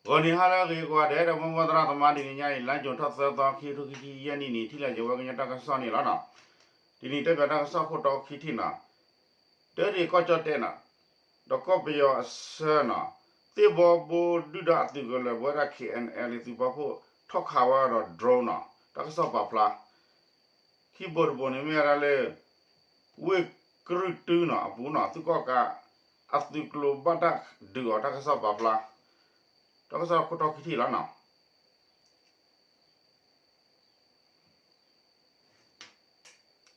ဂီၤနံၤဟါလၢအဂ့ၤကိးဂၤဒဲး ဒီးမိၢ်ပၢ်သရၣ်သမါ တနံၤညါအံၤ လါယူၤထီၣ်သၢသီ ခံကထိခံဆံယဲၢ်နံၣ်န့ၣ် ထံၣ်လိာ်ယဝဲကညီတၢ်ကစီၣ်န့ၣ်လီၤနီၤ. တနံၤတဲပၠးတၢ်ကစီၣ်ခိၣ်တီခံထံၣ်နီၤ. တၢ်ဒ်ကီၢ်ကၠီၣ်တဲၣ်နီၤ ဒီးကီၢ်ပယီၤအဆၢနီၤ သ့ၣ်ဘီဘိဒုၣ်ဒါအသုးကလၢၤ ပဝဲဒၣ် K N L A သုးပာ်ဖှိၣ် ထီၣ်ခးဝဲဒီး drone နီၤ တၢ်ကစီၣ်ပာ်ဖျါ ခံဘိတဘိန့ၣ် မ့ၢ်ဝဲဒၣ်လၢ ဝ့ၢ်ကရူၢ်တုနီၤ အပူၤနီၤ သုးကီၣ်ကး အသုးကျိၤဘၣ်တၢ်ဒုးအီၤ တၢ်ကစီၣ်ပာ်ဖျါ တၢ်ကစီၣ်ခိၣ်တီခံထံၣ်လီၤနီၤ.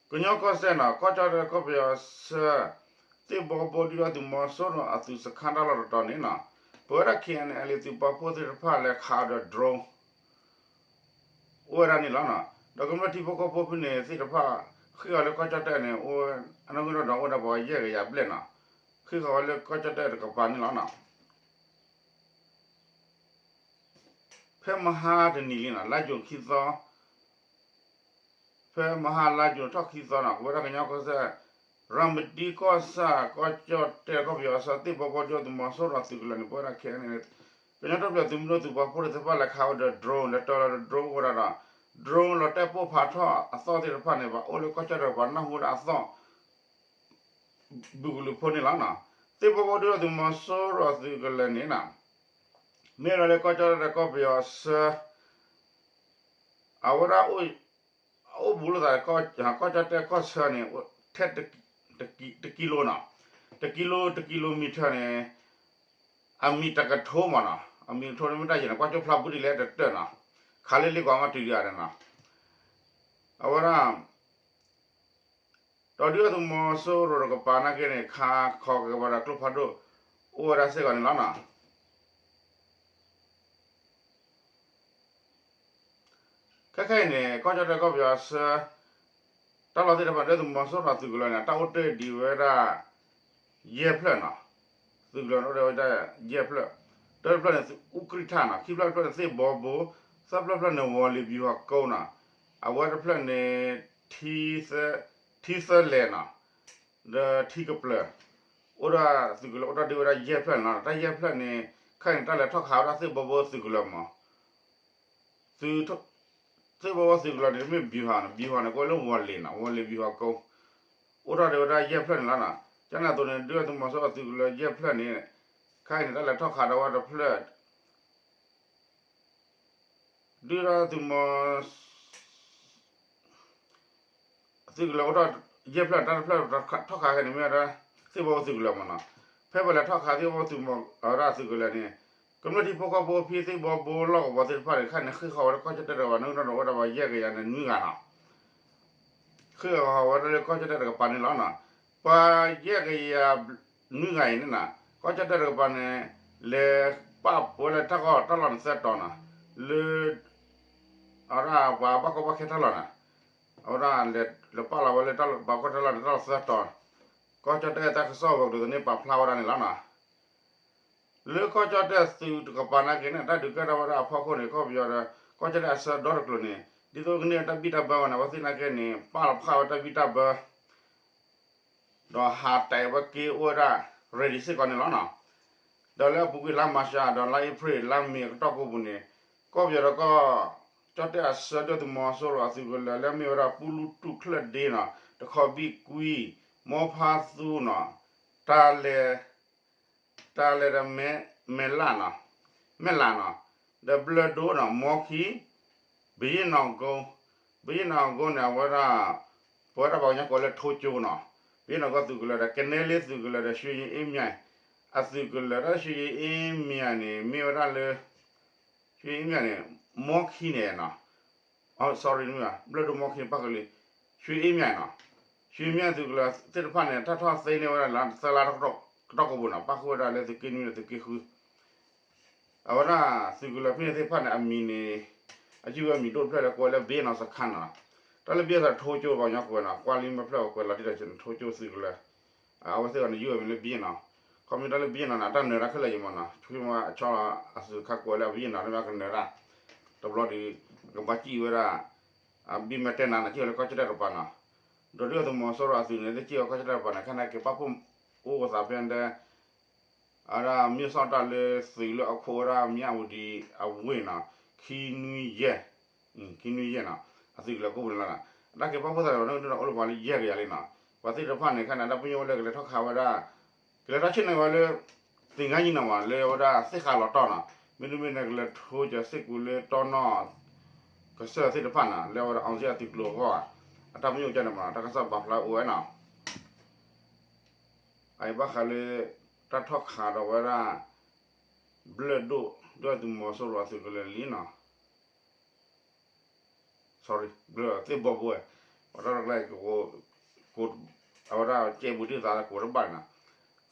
ကညီကီၢ်စဲၣ်နီၤ ကီၢ်ကၠီၣ်တဲၣ်ကီၢ်ပယီၤအဆၢ သ့ၣ်ဘီဘိဒုၣ်ဒါသုးမီၤစိရိၤအသုးစခါတၢ်လီၢ်တတီၤန့ၣ်နီၤ ပဝဲဒၣ် K N L A သုးပာ်ဖှိၣ်သ့ၣ်တဖၣ်လဲၤခးအီၤဒီး drone အိၣ်ဝဲဒၣ်န့ၣ်လီၤနီၤ. ဒီးကမျၢၢ်ထံဖိကီၢ်ဖိဖဲန့ၣ်သ့ၣ်တဖၣ် ဃ့ၢ်ဃီၤလၢကီၢ်ကၠီၣ်တဲၣ်န့ၣ် အိၣ်အနီၣ်ဂံၢ်နီၣ်ဒွးအိၣ်ဝဲဒၣ်ပှၤယဲၢ်ကယၤဘျဲၣ်နီၤ. ဃ့ၢ်ဃီၤဝဲလၢကီၢ်ကၠီၣ်တဲၣ်တကပၤန့ၣ်လီၤနီၤ. ဖဲမဟါတနံၤလံနီၤ လါယူၤခံသီ ဖဲမဟါလါယူၤထီၣ်ခံသီနီၤ ပဝဲဒၣ်ကညီကီၢ်စဲၣ် ရၤမတံကီၢ်ဆၣ် ကီၢ်ကၠီၣ်တဲၣ်ကီၢ်ပယီၤအဆၢ သ့ၣ်ဘီဘိဒုၣ်ဒါသုးမီၤစိရိၤအသုးကလၢၤန့ၣ် ပဝဲဒၣ် K N L A ကညီဒီဖျၢၣ်သုးမုၢ်ဒိၣ်သုးပာ်ဖှိၣ်သ့ၣ်တဖၣ်လဲၤခးဝဲဒီး drone လဲၤတၢၤလီၤဒီး drone အိၣ်ဝဲဒၣ်ဒီး drone လီၤတဲာ်ပိၢ်ဖးထီၣ်အသီၣ်သ့ၣ်တဖၣ်န့ၣ် ဘၣ်အိၣ်လၢကီၢ်ကၠီၣ်တဲၣ်တကပၤ နၢ်ဟူဝဲဒၣ်အသီၣ် ဘုကလုာ်ဖိန့ၣ်လီၤနီၤ. သ့ၣ်ဘီဘိဒုၣ်ဒါသုးမီၤစိရိၤအသုးကလၢၤန့ၣ်နီၤ မ့ၢ်ဝဲဒၣ်လၢကီၢ်ကၠီၣ်တဲၣ်ကီၢ်ပယီၤအဆၢ အဝဲဒၣ် အအိၣ်ဘူးလိာ်သး ကီၢ်ကၠီၣ်တဲၣ်ကီၢ်ဆၢန့ၣ် ထဲ တကံလိနီၤ, တကံလိ တကံလိမံၤထၢၣ်န့ၣ် အမံၤတကထိမးနီၤ, အမံၤကထိန့ၣ်မ့ၢ်တၢ်ယဲၢ်န့ၣ် ကွၢ်ကၠိဖျါဘုဒ်လဲၣ်တတၢၢ်နီၤ, ခးလၢလ့ကွၢ်မးတုၤဒံးအါန့ၣ်နီၤ, အဝဲဒၣ် ဒီးဒုၣ်ဒါသုးမီၤစိရိၤတကပၤနာ်က့န့ၣ် ခးခီက့ၤဝဲဒၣ်ကျိဖးဒိၣ် အိၣ်ဝဲဒၣ်စ့ၢ်ကီးန့ၣ်လီၤနီၤ. ခဲခဲအံၤန့ၣ် ကီၢ်ကၠီၣ်တဲၣ်ကီၢ်ပယီၤအဆၢ တၢ်လီၢ်သ့ၣ်တဖၣ် ဒုၣ်ဒါသုးမီၤစိရိၤအသုးကလၢၤန့ၣ် တၢ်အိၣ်တ့ၢ်ဒံးဝဲဒၣ် ယဲၢ်ဖျၢၣ်နီၤ, သုးကလၢၤအိၣ်တ့ၢ်ဝဲဒၣ် ယဲၢ်ဖျၢၣ်, တၢတဖျၢၣ်န့ၣ် အူကြံၣ်ထၣ်နီၤ, ခံဖျၢၣ်တဖျၢၣ်န့ၣ် သ့ၣ်ဘီဘိ, သၢဖျၢၣ်တဖျၢၣ်န့ၣ် ဝီၤလ့ၤဘျူၤဟီၣ်ကိနီၤ, အဝဲတဖျၢၣ်န့ၣ် ထံသၢလဲၣ်နီၤ, ဒီးထံကပျၢၤ, အိၣ်ဒၣ်သုးကလၢၤအိၣ်တ့ၢ်ဒံးဝဲဒၣ်ယဲၢ်ဖျၢၣ်န့ၣ်လီၤ. တၢ်ယဲၢ်ဖျၢၣ်န့ၣ် ခဲအံၤန့ၣ် တၢ်လဲၤထီၣ်ခးဝဲဒၣ်သ့ၣ်ဘီဘိသုးကလၢၤမး သ့ၣ်ဘီဘိသုးကလၢၤန့ၣ် တမ့ၢ်ဘျူၤဟီၣ်နီၤ, ဘျူၤဟီၣ်န့ၣ် ကအိၣ်လၢဝီၤလ့ၤနီၤ, ဝီၤလ့ၤဘျူၤဟီၣ်ကိ, အိၣ်ထီၣ်ဒံးဝဲဒၣ်ယဲၢ်ဖျၢၣ်န့ၣ်လီၤနီၤ. ကန့ၣ်အသိးန့ၣ် ဒုၣ်ဒါသုးမီၤစိရိၤအသုးကလၢၤယဲၢ်ဖျၢၣ်န့ၣ် ခဲအံၤန့ၣ် တၢ်လဲၤထီၣ်ခးဒီးဝဲတဖျၢၣ် ဒုၣ်ဒါသုးမီၤ သုးကလၢၤအိၣ်ထီၣ်ယဲၢ်ဖျၢၣ် တၢ်တဖျၢၣ်ထီၣ်ခးခဲန့ၣ် မ့ၢ်ဝဲဒၣ် သ့ၣ်ဘီဘိသုးကလၢၤမးနီၤ. ဖဲပလဲၤထီၣ်ခးသ့ၣ်ဘီဘိသုးမီၤ အဝဲဒၣ်သုးကလၢၤန့ၣ် ကမျၢၢ်ထံဖိကီၢ်ဖိဖဲသ့ၣ်ဘီဘိလီၢ်ကဝီၤသ့ၣ်တဖၣ်န့ၣ် ခဲအံၤန့ၣ် ဃ့ၢ်ဃီၤဝဲလၢကီၢ်ကၠီၣ်တဲၣ်တကပၤ နုာ်နီၣ်ဒီးအိၣ်ဝဲဒၣ်ပှၤယဲၢ်ကယၤန့ၣ်နွံဂၤနီၤ. ဃ့ၢ်ဃီၤဝဲဒၣ်လၢကီၢ်ကၠီၣ်တဲၣ်တကပၤန့ၣ်လီၤနီၤ. ပှၤယဲၢ်ကယၤနွံဂၤအံၤန့ၣ်နီၤ ကီၢ်ကၠီၣ်တဲၣ်တကပၤန့ၣ် လဲၤပာ်ဝဲလၢတၢ်ကီၢ်တၢ်လီၢ်န့ၣ်သၢတီၤနီၤ, လၢ အဝဲဒၣ်ပှၤဘၣ်ကီဘၣ်ခဲတၢ်လီၢ်န့ၣ် အဝဲဒၣ်လဲၤပာ်လီၤဝဲလၢဘၣ်ကီၢ်တၢ်လီၢ်န့ၣ် တၢ်လီၢ်သၢတီၤ, ကီၢ်ကၠီၣ်တဲၣ်တၢ်ကစီၣ်ဝဲၤကျိၤသန့ၣ် ပာ်ဖျါဝဲဒၣ်န့ၣ်လီၤနီၤ. လၢကီၢ်ကၠီၣ်တဲၣ်သုးတကပၤနာ်က့န့ၣ် တၢ်ဒုးကဲထီၣ်ဝဲဒၣ်အဖီခိၣ်န့ၣ် ကီၢ်ပယီၤဒီး ကီၢ်ကၠီၣ်တဲၣ်အဆၢဒီတကျိၤန့ၣ် ဒ်သိးကန့ၢ်တၢ်ဘံၣ်တၢ်ဘၢဝဲန့ၣ် အဝဲသ့ၣ်နာ်က့န့ၣ် ပာ်လီၤဖးဝဲတၢ်ဘံၣ်တၢ်ဘၢ ဒီးဟးတဲာ်ဝဲက့ၤအိၣ်ဝဲဒၣ် ready စ့ၢ်ကီးန့ၣ်လီၤနီၤ. ဒီးလၢအပူၤကွံာ်လါမၢ်ၡး ဒီးလါအ့ဖြ့ၣ် လါမ့ၤအကတီၢ်ကိးပူၤန့ၣ် ကီၢ်ပယီၤဒီးကီၢ်ကၠီၣ်တဲၣ်အဆၢ ဒုၣ်ဒါသုးမီၤစိရိၤအသုးကလၢၤလၢမ့ၢ်ဝဲဒၣ် ပူလူတူၢ်ချၢၣ်ဒ့နီၤ, တခီဘံၣ်ကွံ, မီဖါသူနီၤ, တၢ်လဲၤ တၢ်လဲၤဒီး မဲၢ်လးနီၤ, မဲၢ်လးနီၤ, ဒီးဘျၢၣ်ဒိနီၤ, မီခံ, ဘုရင့်နောင်ကုန်း, ဘုရင့်နောင်ကုန်းန့ၣ် အဝဲဒၣ် ပဝဲဒၣ်ပှၤကညီကိးလၢထိကၠိနီၤ, ဘုရင့်နောင်ကုန်းသုးကလၢၤဒီး ကနဲလ့သုးကလၢၤဒီး ရွှေရင်အေးမြင့် အသုးကလၢၤ တၢ် ရွှေရင်အေးမြင့် န့ၣ် မ့ၢ်ဝဲဒၣ်လၢ ရွှေရင်အေးမြင့် န့ၣ် မီခံန့ၣ်နီၤ sorry မ့ၢ်ဘၣ် ဘျၢၣ်ဒိမီခံ ပၣ်ဃုာ်လံ, ရွှေရင်အေးမြင့်နီၤ, ရွှေရင်အေးမြင့် သုးကလၢၤသ့ၣ်တဖၣ်န့ၣ် တၢ်ထီၣ်သ့န့ၢ်ဝဲဒၣ်လၢသၢလါကတီၢ်ကိးပူၤနီၤ, ပၣ်ဃုာ်ဝဲဒၣ်လၢသုးက့နွံဒီးသုးက့ဃု အဝဲဒၣ်သုးကလၢၤဖဲန့ၣ်သ့ၣ်တဖၣ်န့ၣ် အမံၤန့ၣ် အယုၢ်ဝဲမံၤဒိၣ်တဖျၢၣ်လၢကိးဝဲလၢ ဘ့နီၤစခါနီၤ, တၢ်လၢ ဘ့နီၤစခါ ထိကၠိပှၤကညီကိးဝဲနီၤ, ကွၢ်လံမ့ၢ်ဖျၢၣ်အကွဲးလီၤတံၢ်ဒီး ထိကၠိသုးကလၢၤ, အဝဲသ့ၣ်အီၤန့ၣ် ယုၢ်ဝဲမံၤလၢ ဘ့နီၤ, ခီမ့ၢ်တၢ်လၢ ဘ့နီၤန့ၣ် တၢ်နၢၤတၢ်ခဲလၢာ်ယံၤမးနီၤ, ထွံၣ်မးအဆီလီၤ အသုးခါကိးဝဲလၢ ဘ့နီၤ လၢမ့ၢ်ကနၢၤတၢ်, တဘျီဒီး ကဘၣ်စံၣ်ဝဲဒၣ် ဘံၣ်မဲာ်တဲနါန့ၣ် စံၣ်ဝဲလၢကီၢ်ကၠီၣ်တဲၣ်တကပၤနီၤ, ဒီးဒုၣ်ဒါသုးမီၤစိရိၤအသုးန့ၣ် လၢစံၣ်ဝဲကီၢ်ကၠီၣ်တဲၣ်တကပၤန့ၣ် ခဲန့ၣ်က့ၤပာ်ဖှိၣ်အိၣ်ကသးဖဲဒၣ် အဝဲဒၣ်မ့ၢ်စီၣ်တၢ်လၢသုးလၢအခိၣ်ဝဲဒၣ်မၠၣ်ဝတံၤအဝ့ၢ်နီၤ ခံနွံယဲၢ် ခံနွံယဲၢ်နီၤ အသုးကလၢၤကိၣ်ပူၤန့ၣ်လီၤ. အတၢ်က့ၤပာ်ဖှိၣ်သးန့ၣ် ပှၤန့ၣ်ဒၣ်အိၣ်လၢပှၤလၢယဲၢ်ကယၤလံနီၤ ပှၤသ့ၣ်တဖၣ်န့ၣ် ခဲန့ၣ် တၢ်ပညိၣ်ဝဲလၢကလဲၤထီၣ်ခးဝဲဒၣ် ကလဲၤထီၣ်ဆ့ၣ်နီၤဝဲလၢ သင်္ဃန်းညီနောင် မး လၢဝဲဒၣ်သ့ၣ်ဃးလီၤတီၢ်နီၤ မ့တမ့ၢ်န့ၣ် ကလဲၤထိစၢၤစ့ၢ်ကီးလၢတီနီၣ် ကစၢၢ်သ့ၣ်တဖၣ်နီၤ လၢဝဲဒၣ် အောင်ဇေယျ အသုးကျိၤအဂီၢ်ဧါ အတၢ်ပညိၣ်ကန့ၣ်မးနီၤ တၢ်ကစီၣ်ပာ်ဖျါအိၣ်ဝဲနီၤ အအံၤဘၣ်ဃးလၢ တၢ်ထီၣ်ခးဒီးဝဲဒၣ် ဘျၢၣ်ဒိၣ် ဒုၣ်ဒါသုးမီၤစိရိၤအသုးကလၢၤလံနီၤ sorry ဘျၢၣ်သ့ၣ်ဘီဘိဝဲ ပှၤတၢ်ရဲၣ်ကျဲၤ အဝဲဒၣ်ကဲဘူးတံၢ်သးလၢကိးတဘၣ်န့ၣ်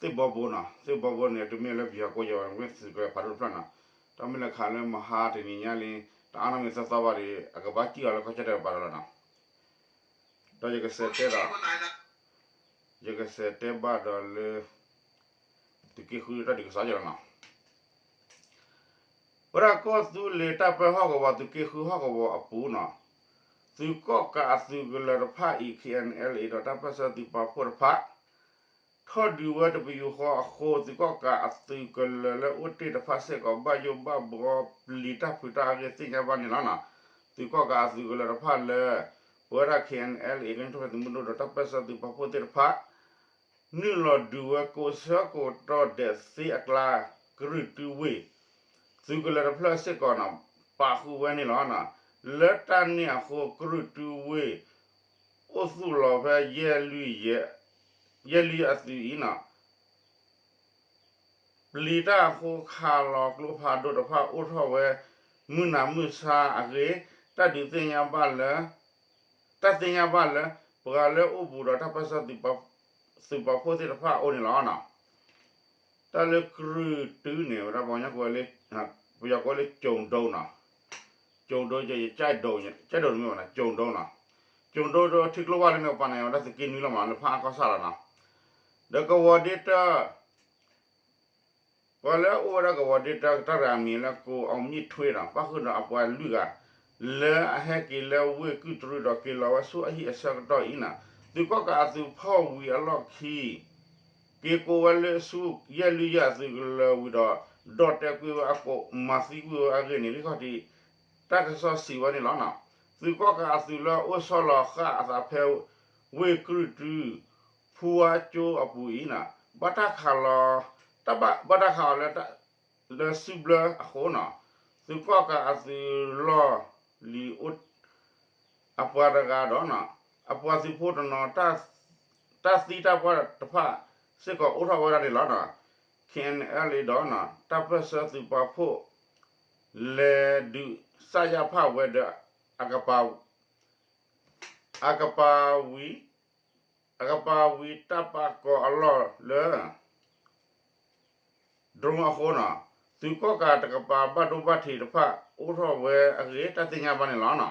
နီၤ သ့ၣ်ဘီဘိနီၤ သ့ၣ်ဘီဘိန့ၣ် တမ့ၢ်လၢပယီၤကိးယီၤ မ့ၢ်သုးကလၢၤဖးဒိၣ်တဖျၢၣ်နီၤ တၢ်မ့ၢ်လဲၤခးလၢမဟါတနံၤညါလံ တအါန့ၢ်မ့ၢ်သၢသီဘၣ်ဒီး အကဘၣ်စံၣ်အီၤလၢကီၢ်ကၠီၣ်တဲာ်တကပၤဒီးလီၤနီၤ ဒီးယကစးတဲဒီး ယကစးတဲဘၣ်ဒီးလၢ သုးက့ဃုတၢ်ဒုးကစီၣ်ယဲလီၤနီၤ ဝဲဒၣ်ကီၢ်သူလ့ၤတၢ်ပၢဟီၣ်ကဝီၤ သုးက့ဃုဟီၣ်ကဝီၤအပူၤနီၤ သုးကီၣ်ကးအသုးကလၢၤတဖၣ်အံၤ KNLA ဒီးတၢ်ပၢၢ်ဆၢသုးပာ်ဖှိၣ်တဖၣ် ထီၣ်ဒုးဝဲတပယူာ်ဃီအဃိ သုးကီၣ်ကးအသုးကလၢၤလၢအိၣ်တ့ၢ်တဖၣ်စ့ၢ်ကီး ဘၣ်ယိၣ်ဘၣ်ဘှီပျံၤတၢ်ဖုးတၢ်အဂ့ၢ်သ့ၣ်ညါဘၣ်န့ၣ်လီၤနီၤ. သုးကီၣ်ကးအသုးကလၢၤတဖၣ်လၢ ပဝဲဒၣ် KNLA ကညီတၢ်ထူၣ်ဖျဲးသုးမုၢ်ဒိၣ်ဒီးတၢ်ပၢၢ်ဆၢသုးပာ်ဖှိၣ်သ့ၣ်တဖၣ် နုာ်လီၤဒုးဝဲကိးဆၢကတီၢ်ဒဲးသ့အကျါ ကရူၢ်တုဝ့ၢ် သုးကလၢၤတဖျၢၣ်စ့ၢ်ကီးနီၤ ပာ်ဃုာ်ဝဲန့ၣ်လီၤ. လၢတၢ်န့ၣ်အဃိ ကရူၢ်တုဝ့ၢ် အိၣ်သူၣ်လီၤဖဲ ယဲၢ်လွံၢ်ယဲၢ်အသုးအံၤနီၤ ပျံၤတၢ်အဃိ ခးလီၤကျိဖးဒိၣ်တဖၣ်အိၣ်ထီၣ်ဝဲ မုၢ်နၤမုၢ်ဆါအဂ့ၢ် တၢ်ဒုးသ့ၣ်ညါဘၣ်လၢ တၢ်သ့ၣ်ညါဘၣ်လၢ ပှၤလၢအိၣ်ဘူးဒီးတၢ်ပၢၢ်ဆၢသုးပာ်ဖှိၣ်သ့ၣ်တဖၣ်အအိၣ်န့ၣ်လီၤ. တၢ်လၢကရူၢ်တုန့ၣ် ဝဲဒၣ်ပှၤကညီကိးဝဲလၢ ပယီၤကိးဝဲလၢ ကၠိၤဒိနီၤ, ကၠိၤဒိ ကၠဲၣ်ဒိၣ်တမ့ၢ်ဘၣ်နီၤ, ကၠိၤဒိနီၤ, ကၠိၤဒိဒီးထံကျိဝၢ်လၢန့ၣ် ပှၤန့ၣ်ဝဲဒၣ်သုးက့နွံလီၤမး လၢဖးအါကီၢ်ဆၣ်လီၤနီၤ, ဒီးကဝီၤဒ့တၢ ပှၤလၢအအိၣ်ဝဲဒၣ်ကဝီၤဒ့တၢ တၢ်တဂၤအမံၤလၢ ကိးအီၣ်မံၣ်ထွ့ဒီး ပၣ်ဃုာ်ဒီးအပှၤလွံၢ်ဂၤ လၢအဟဲက့ၤလၢဝ့ၢ်ကုၢ်တရူးဒီးက့ၤလီၤဝဲဆူအဟံၣ်အဆၢကတီၢ်အံၤနီၤ, သုးကီၣ်ကးအသုးဖီၣ်ဝံၤအလီၢ်ခံ က့ၤကိးဝဲလၢဆူယဲၢ်လွံၢ်ယဲၢ်အသုးကလၢၤဝံၤဒီး ဒီၣ်တဲာ်ကွံာ်ဝဲအကိး မၤသံကွံာ်ဝဲအဂ့ၢ်န့ၣ် ဂံၢ်ခီၣ်ထံး တၢ်ကစီၣ်စံးဝဲန့ၣ်လီၤ. သုးကီၣ်ကးအသုးလၢအအိၣ်ဆီလီၤဃာ်အသးဖဲ ဝ့ၢ်ကရူၢ်တု ဖူဝါကၠိအပူၤအံၤနီၤ ဘၣ်တၢ်ခးလီၤ တၢ်ဘၣ် ဘၣ်တၢ်ခးအီၤလၢ လၢစုဘျၢအဃိနီၤ, သုးကီၣ်ကးအသုးလီၢ်လံၤအိၣ် အပှၤတဂၤဒီး အပှၤသုးဖိတနီၤ တၢ်သံတၢ်ပှၢ်တဖၣ်စ့ၢ်ကီးအိၣ်ထီၣ်ဝဲဒၣ်န့ၣ်လီၤ. KNLA ဒီး တၢ်ပၢၢ်ဆၢသုးပာ်ဖှိၣ် လဲၤဒုး စရဖ ဝဲၤဒၢး အကပၤ အကပၤဝံၤ အကပၤဝံၤတၢ်ပာ်ကီၤအလီၢ်လၢ drone အဃိနီၤ, သုးကီၣ်ကးတကပၤဘၣ်ဒိဘၣ်ထံးတဖၣ် အိၣ်ထီၣ်ဝဲအဂ့ၢ် တၢ်သ့ၣ်ညါဘၣ်န့ၣ်လီၤ.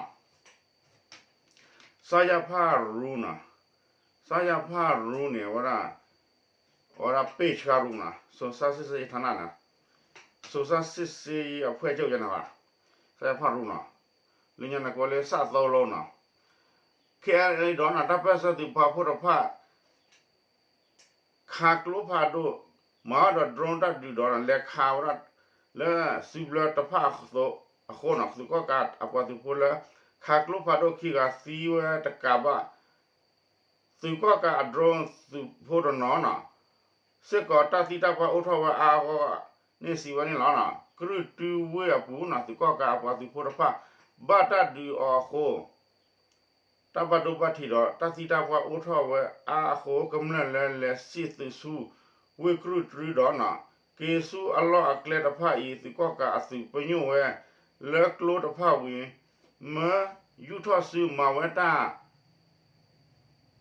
စရဖ ရူနီၤ, စရဖ ရူန့ၣ် အဝဲဒၣ် အဝဲဒၣ် ပ့ၢ်ဆှါရူနီၤ, စုံစမ်းစစ်ဆေးရေးဌာနနီၤ, စုံစမ်းစစ်ဆေးရေးအဖွဲ့ချုပ် ယန့ၣ်ဘၣ်, စရဖ ရူနီၤ, လၢညါန့ၣ်ကိးလၢ စသုံးလုံးနီၤ, KNLA ဒီး တၢ်ပၢၢ်ဆၢသုးပာ်ဖှိၣ်တဖၣ် ခးကျိဖးဒိၣ် မၤဒီး drone တၢ်ဒုးဒီး လဲၤခးဝဲဒၣ်လၢစုဘျၢတဖၣ်အဃိနီၤ, သုးကီၣ်ကးအပှၤသုးဖိလၢ ခးကျိဖးဒိၣ်ခံဂၤသံဝဲတကးဘၣ် သုးကီၣ်ကးအ drone သုးဖိတနီၤနီၤ စ့ၢ်ကီးတၢ်သံတၢ်ပှၢ်အိၣ်ထီၣ်ဝဲအါအါဂီၢ်ဂီၢ်န့ၣ် စံးဝဲန့ၣ်လီၤ. ကရူၢ်တုဝ့ၢ်အပူၤနီၤ သုးကီၣ်ကးအပှၤသုးဖိတဖၣ် ဘၣ်တၢ်ဒုးအီၤအဃိ တၢ်ဘၣ်ဒိဘၣ်ထံးဒီး တၢ်သံတၢ်ပှၢ်အိၣ်ထီၣ်ဝဲအါအဃိ ကမျၢၢ်လၢလဲၤစံၣ်သုးဆူ ဝ့ၢ်ကရူၢ်တုဒီးနီၤ က့ၤဆူအလီၢ်အကျဲတဖၣ်အံၤ သုးကီၣ်ကးအသုးပညိၣ်ဝဲ လၢကျိတဖၣ်ဝံၤ မၢယူၢ်ထီၣ်စုမၤဝဲတၢ်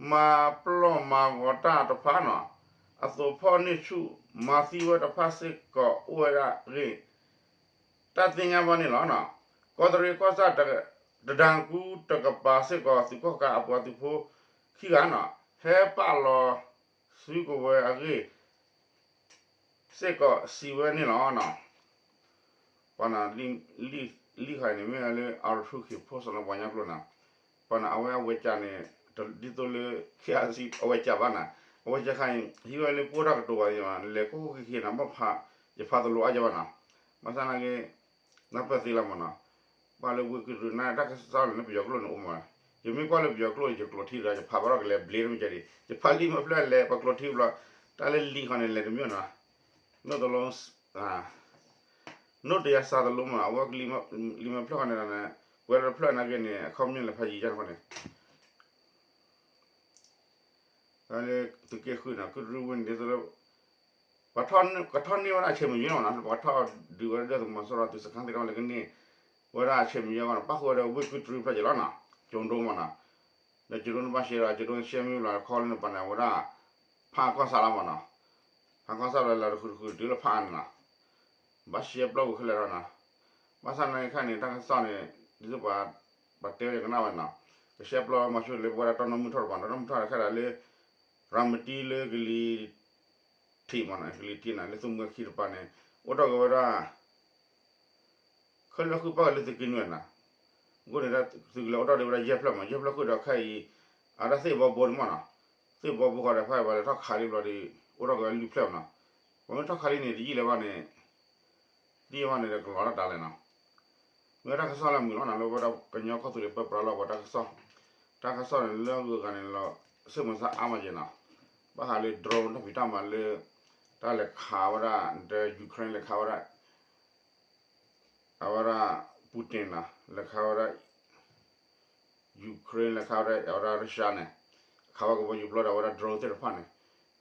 မၤပျီၢ်မၤဂီၤတၢ်တဖၣ်နီၤ အသိးဖီၣ်န့ၢ်ဆူၣ် မၤသံဝဲတဖၣ်စ့ၢ်ကီးအိၣ်ဝဲဒၣ်အဂ့ၢ် တၢ်သ့ၣ်ညါဘၣ်န့ၣ်လီၤ. ကီးတရံးကီၢ်ဆၣ် တဒုကူတကပၤစ့ၢ်ကီး သုးကီၣ်ကးအပှၤသုးဖိခံဂၤနီၤ ဟဲပာ်လီၤစုကဝဲၤအဂ့ၢ် စ့ၢ်ကီးစံးဝဲန့ၣ်လီၤ. ပှၤန့ၣ် လံာ်ဃာ်န့ၣ် မ့ၢ်လၢ R two K post လၢပှၤကညီကျိာ်နီၤ, ပှၤန့ၣ် အဝဲအဝဲကၢ်န့ၣ် ဒ်သိးလၢ ခ့အစံ အဝဲကၢ်ဘၣ်နီၤ, အဝဲကခါအံၤ ဟံးဝဲလၢပအိၣ်တၢ်ကတိၤဘၣ်သ့ၣ်မး လဲၤကိၢ်ကိၢ်ခံခံနီၤ ဘၣ်ဖး ယဖးတလိၤအါယဘၣ်နီၤ, ဘၣ်ဆၣ်နာ်က့ နၢ်ပၢၢ်သ့လီၤမးနီၤ, ပှၤလၢဝ့ၢ်ကုၢ်တရူးန့ၣ် တၢ်ကစီၣ်လၢနပယီၤကျိာ်န့ၣ်အိၣ်မး, ယမ့ၢ်ကွၢ်လၢပယီၤကျိာ် ယကျိးထံဒီး ယဖးဘၣ်ထီၣ်ကလဲၤဘျ့တမ့ၢ်ကဲဒံး ယဖးလံာ်မ့ၢ်ဖျၢၣ်လဲၤ ပကျိးထံဘျီ, တၢ်လၢလံာ်ဃီန့ၣ် လဲၤတမ့ၢ်နီၤ, နီၢ်တလိ နိၣ်တယါစးတလိမး အဝဲလံာ်မ့ၢ်ဖျၢၣ်ဃီန့ၣ် ကွဲးလၢတဖျၢၣ်နာ်က့န့ၣ် အခီပညီလဲၤဖးယံာ်ယါန့ၣ်ဃီန့ၣ် လၢသုးက့ဃုနီၤ ကုၢ်တရူးဝ့ၢ်န့ၣ်ဒ်သိးလၢ ပှၤကထီၣ်န့ၢ်ဝဲဒၣ်အဆဲးမုၢ်ယဲၢ်မးနီၤ ပှၤကထီၣ်ဒုးဝဲဒၣ်ဒီးသုးမီၤစိရိၤသုးစခါသ့ၣ်တဖၣ်လၢကန့ၢ်ဝဲဒၣ်အဆဲးမုၢ်ယဲၢ်အဂီၢ်န့ၣ် ပၣ်ဃုာ်ဝဲဒီးဝ့ၢ်ကုၢ်တရူးဖျၢၣ်က့ၤလီၤနီၤ ကၠိဒိမးနီၤ, ဒီးကၠိဒိန့ၣ်ဘၣ်ရှဲဒီး ကၠိဒိန့ၣ်ရှဲမ့ၢ်ဘျီခီလၢနပၤန့ၣ် အဝဲဒၣ် ဖးကီၢ်ဆၣ်လီၤမးနီၤ, ဖးကီၢ်ဆၣ်ဘျီလီၤတဃုာ်တဃုာ်တုၤလၢဖးအါန့ၣ်နီၤ ဘၣ်ရှဲပျီဝံၤခဲလၢာ်လီၤနီၤ, ဘၣ်ဆၣ်နာ်က့ခါန့ၣ် တၢ်ကစီၣ်န့ၣ် ဒ်သိးပှၤ ပှၤတဲဝဲယကနၣ်ဝဲနီၤ, ကရှဲပျီမီၤစိရိၤလၢပဝဲဒၣ်တၢ်နီၢ်မုၢ်ထီၣ်တပၤနီၤ တၢ်နီၢ်မုၢ်ထီၣ်တခါဒီးလၢ ရၤမတံလၢကလံၤထံးမးနီၤ ကလံၤထံးန့ၣ် လၢသုးမုၢ်ခံတပၤန့ၣ် အိၣ်ထီၣ်က့ၤဝဲဒၣ် ခဲလၢာ်ဃုပၣ်ကလၢသုးက့နွံနီၤ, အဃိန့ၣ် သုးကလၢၤအိၣ်ထီၣ်ဒံးဝဲဒၣ်ယဲၢ်ဖျၢၣ်မး ယဲၢ်ဖျၢၣ်ဃုာ်ဒီးခဲအံၤ အဝဲဒၣ်သ့ၣ်ဘီဘိန့ၣ်မးနီၤ, သ့ၣ်ဘီဘိဃီဒီးဖဲအံၤပှၤလဲၤထီၣ်ခးလံဘျီဒီး အိၣ်ထီၣ်က့ၤဝဲလွံၢ်ဖျၢၣ်မးနီၤ, ပှၤမ့ၢ်ထီၣ်ခးလံန့ၣ် တယံာ်လၢၤဘၣ်န့ၣ် တယံာ်ဘၣ်န့ၣ်ဒီးကလီၤတၢ်တၢ်လဲၣ်နီၤ, မ့ၢ်တၢ်ကစီၣ်လၢအမုာ်လီၤနီၤ လၢဝဲဒၣ်ကညီကီၢ်သူလ့ၤပၢပြးလီၤပှၤတၢ်ကစီၣ်, တၢ်ကစီၣ်န့ၣ်လၢအဂုၤအဂၤန့ၣ်လီၤ စ့ၢ်မုၢ်ဆါအါမးယဲၢ်နီၤ, ဘၣ်ဃးလၢ drone တၢ်ဖံးတၢ်မၤလၢ တၢ်လဲၤခးဝဲဒၣ် ဒီး Ukraine လဲၤခးဝဲဒၣ် အဝဲဒၣ် Putin နီၤ လဲၤခးဝဲဒၣ် Ukraine လဲၤခးဝဲဒၣ် အဝဲဒၣ် Russia န့ၣ် ခးဝဲကဘီယူၤပျီဒီးအဝဲဒၣ် drone သ့ၣ်တဖၣ်န့ၣ်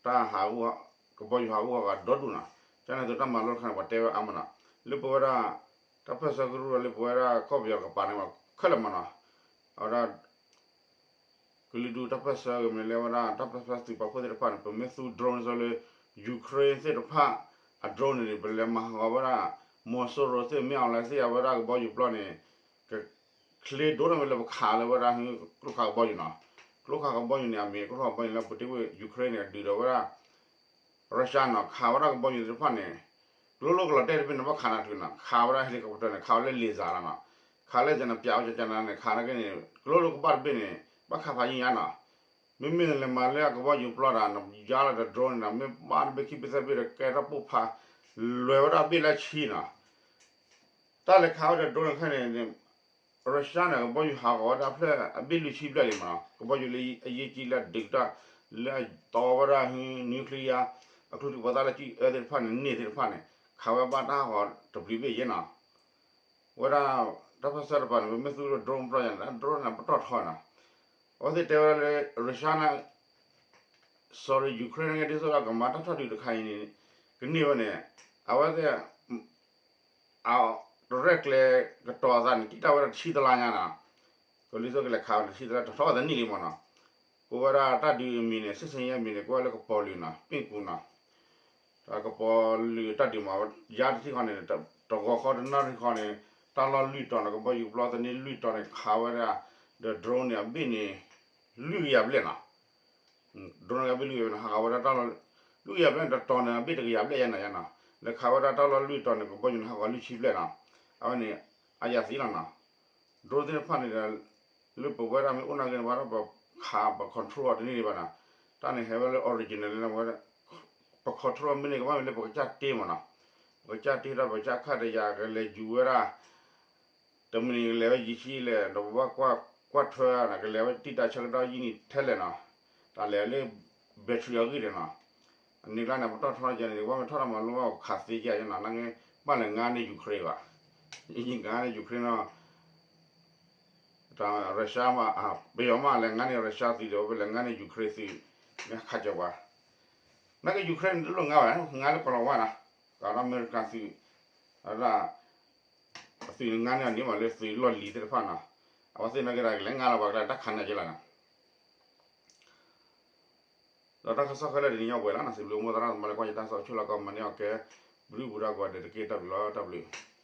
တၢ်ဟးဂူာ် ကဘီယူၤဟးဂူာ်ဟးဂီၤဒီဒူၣ်နီၤ, ကန့ၣ်သိးတၢ်မၤလိတခါန့ၣ် ပှၤတဲဝဲအါမးနီၤ, လၢပဝဲဒၣ် တၢ်ပၢၢ်ဆၢကရူၢ်ဒီးလၢပဝဲဒၣ်ကီၢ်ပယီၤတကပၤန့ၣ် ခဲလၢာ်မးနီၤ, အဝဲဒၣ် ကလုာ်ဒူၣ်တၢ်ပၢၢ်ဆၢကမ့ၢ်လၢဝဲဒၣ် တၢ်ပၢၣ်ဆၢသုးပာ်ဖှိၣ်သ့ၣ်တဖၣ်န့ၣ် ပမ့ၢ်သူ drone ဒ်သိးလၢ Ukraine သ့ၣ်တဖၣ် အ drone န့ၣ် ပလဲၤမၤဟးဂီၤဝဲဒၣ် မီၤစိရိၤသ့ၣ် မ့ၢ်အီၤလဲသ့ၣ် အဝဲဒၣ်ကဘီယူၤပျီန့ၣ် ကချ့ဒိၣ်န့ၣ်မ့ၢ်လၢပခးလၢဝဲဒၣ် ကျိခးကဘီယူၤနီၤ, ကျိခးကဘီယူၤန့ၣ် အမ့ၢ်ကျိခးကဘီယူၤလၢပူၤတ့ၢ်ဝဲ Ukraine န့ၣ် ဒုးဒီးဝဲဒၣ် Russia နီၤ ခးဝဲဒၣ်ကဘီယူၤသ့ၣ်တဖၣ်န့ၣ် ကျိလိၣ်ကလီၤတဲာ်တဘ့ၣ်န့ၣ် ဘၣ်ခးနၤတချုးနီၤ, ခးဝဲဒၣ် helicopter န့ၣ် ခးဝဲလၢ laser လီၤနီၤ, ခးလၢယနပျးဝဲကကနၤန့ၣ် ခးနာ်က့န့ၣ် ကျိလိၣ်ကဘၣ်တဘ့ၣ်န့ၣ် ဘၣ်ခးဖးယံာ်ညါနီၤ, မ့မ့ၢ်နလဲၤမၤလၢအကဘီယူၤပျီဒီး နယါလီၤဒီး drone န့ၣ်နီၤ မ့ၢ်ဘၣ်တဘ့ၣ်ခံဘ့ၣ်သၢဘ့ၣ်ဒီး ကဲထီၣ်ပိၢ်ဖး လွဲၤဝဲဒၣ်ဘ့ၣ်လၢဆံနီၤ တၢ်လဲၤခးဝဲဒီး drone န့ၣ်ခဲန့ၣ် Russia န့ၣ် ကဘီယူၤဟးဂီၤဝဲဒၣ်ဖျၢၣ်အဘ့ၣ်လွံၢ်ဆံဘျဲၣ်လံမးနီၤ, ကဘီယူၤလၢအယဲၢ်ကံလၢအဒုးတၢ် လၢအတီဝဲဒၣ် nuclear အကျိၤတုၤပှၤသးလၢကံအၢသ့ၣ်တဖၣ်န့ၣ် န့ၢ်သ့ၣ်တဖၣ်န့ၣ် ခးဝဲဘၣ်တၢ်ဟးဂီၤတဘျုးဘ့ၣ်ယဲၢ်နီၤ, ဝဲဒၣ် တၢ်ပၢၢ်ဆၢတပၤန့ၣ် ပမ့ၢ်သူ drone ပျီယၤန့ၣ် drone န့ၣ် ပတီၢ်ထီနီၤ, အဝဲသ့ၣ်တဲဝဲဒၣ်လၢ Russia န့ၣ် sorry Ukraine န့ၣ် ဒ်သိးဒီးကမၤတၢ်ထီၣ်ဒုးတခါအံၤန့ၣ် ကန့ၢ်ဝဲန့ၣ် အဝဲသ့ၣ် အတရဲၣ်ကျဲၤကတီၤအသးန့ၣ် တံာ်တာ်ဝဲဒၣ်တဆံတလါညါနီၤ, ကလံၤစိကလဲၤခးဝဲဒၣ်တဆံတလါ ထီၣ်ထီၣ်ဝဲသနံၣ်လံမးနီၤ, ကိးဝဲဒၣ်တၢ်ဒုးအမံၤန့ၣ် စစ်ဆင်ရေးအမံၤန့ၣ် ကိးဝဲလၢကပီၤလုာ်နီၤ ပ့ၣ်ကူနီၤ, ကပီၤလုာ်တၢ်ဒုးမး ယါတထံၣ်ဃီန့ၣ် တဂီၤဃီတနၣ်ရံၣ်ဃီန့ၣ် တၢ်လီၢ်လွံၢ်တီၤန့ၣ် ကဘီယူၤပျီသန့လွံၢ်တီၤန့ၣ် ခးဝဲဒၣ် ဒီး drone န့ၣ် အဘ့ၣ်န့ၣ် လွံၢ်ကယၤဘျဲၣ်နီၤ drone န့ၣ် အဘ့ၣ်လွံၢ်ကယၤဘျဲၣ်န့ၣ် ဟးဂီၤဝဲဒၣ်တၢ်လီၢ် လွံၢ်ကယၤဘျဲၣ်န့ၣ် တတီၤန့ၣ် အဘ့ၣ်တကယၤဘျဲၣ်ယဲၢ်နီၤယဲၢ်နီၤ လဲၤခးဝဲဒၣ်တၢ်လီၢ်လွံၢ်တီၤန့ၣ် ကဘီယူၤန့ၣ် ဟးဂီၤလွံၢ်ဆံဘျဲၣ်နီၤ အဝဲန့ၣ် အယၤသံလီၤနီၤ drone သ့ၣ်တဖၣ်န့ၣ်ဒီး လၢပဝဲဒၣ်မ့ၢ်အိၣ်နာ်က့န့ၣ် ဘၣ်ဒီးပခးပ control အီၤတန့ၢ်ဒံးဘၣ်နီၤ တၢ်န့ၣ်ဟဲဝဲလၢ original လၢဝဲ ပ control မ့ၢ်န့ၣ် ကဘၣ်မ့ၢ်လၢပကစၢ်တ့မးနီၤ ပကစၢ်တ့ဒီးပကစၢ်ခၣ်တယၤ ကလဲၤယူၤဝဲဒၣ် တမံၤန့ၣ် ကလဲၤဝဲယံာ်ဆံလဲၣ် ဒီးပဘၣ်ကွၢ်ထွဲ ကလဲၤဝဲတံာ်တာ်ဆၢကတီၢ်ယံာ်နံၣ်ထဲလဲၣ်နီၤ တၢ်လဲၤလၢ battery အဂ့ၢ်န့ၣ်နီၤ အန့ၣ်ကျါန့ၣ် ပတီၢ်ထီယဲန့ၣ် ကဘၣ်မ့ၢ်ထီၣ်တၢ်မၤလိဘၣ်ခးသ့ယဲၢ်နီၤ နာ်က့ ဘၣ်လဲၤငါန့ၢ် Ukraine ဘၣ် ယံာ်ငါန့ၢ် Ukraine နီၤ တၢ် Russia မး ပယီၤမးလဲၤငါန့ၢ် Russia သုးဒီး ပလဲၤငါန့ၢ် Ukraine သုး မ့ၢ်ခးကၢၤပှၤ နာ်က့ Ukraine န့ၣ် တလိၣ်ငါဘၣ် ငါလၢကီၤလီၤဝါနီၤ ကဒီးအမဲရကၤသုး အဒၣ် အသုးန့ၣ်ငါန့ၢ်အန့ၣ်မးလၢသုးလီၢ်လံၤသ့ၣ်တဖၣ်နီၤ အဝဲသ့ၣ်နာ်က့ဒီး ကလဲၤငါလီၤပှၤကလဲၤတၢ်ခးန့ၢ်က့လီၤနီၤ ဒီးတၢ်ကစီၣ်ခဲလၢာ်တနံၤညါဝဲလီၤနီၤ စံးဘျုးမိၢ်သရၣ်သမါလၢကွၢ်ယတၢ်ကစီၣ် ဆိၣ်လီၤကီးမၤန့ၢ်အီၤကဲ ဘုဒုၣ်ပူၤဒီးကွၢ်ဒဲးတက့ၢ် တၢ်ဘျုးလီၤ တၢ်ဘျုး